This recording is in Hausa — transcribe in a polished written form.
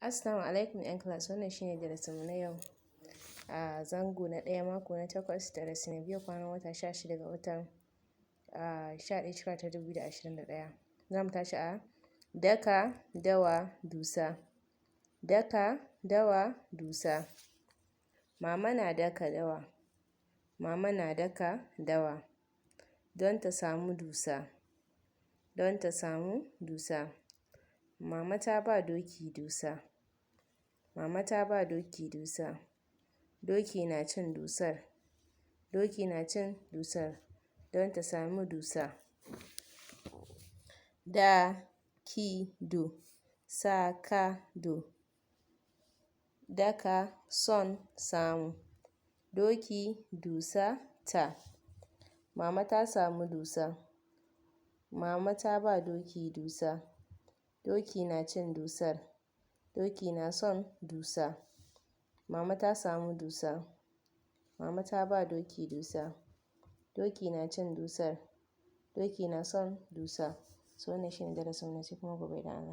Assalamu alaikum 'yan class, wannan shine darasinmu na yau a zango na ɗaya, mako na 8, darasi na 2, kwanan wata 16 ga watan 11, shekara ta 2021. Za mu tashi a daka, dawa, dusa. Daka, dawa, dusa. Mama na daka dawa, mama na daka dawa don ta samu dusa, don ta samu dusa. Mama ta ba doki dusa, mama ta ba doki dusa. Doki na cin dusar, doki na cin dusar don ta samu dusa. Da, ki, do, sa, ka, do. Daka, son, samu. Doki, dusa, ta. Mama ta samu dusa, mama ta ba doki dusa. Doki na cin dusar, doki na son dusa. Mama ta samu dusa, mama ta ba doki dusa. Doki na cin dusar, doki na son dusa. So wannan shine darasinmu, sai kuma gobe idan Allah.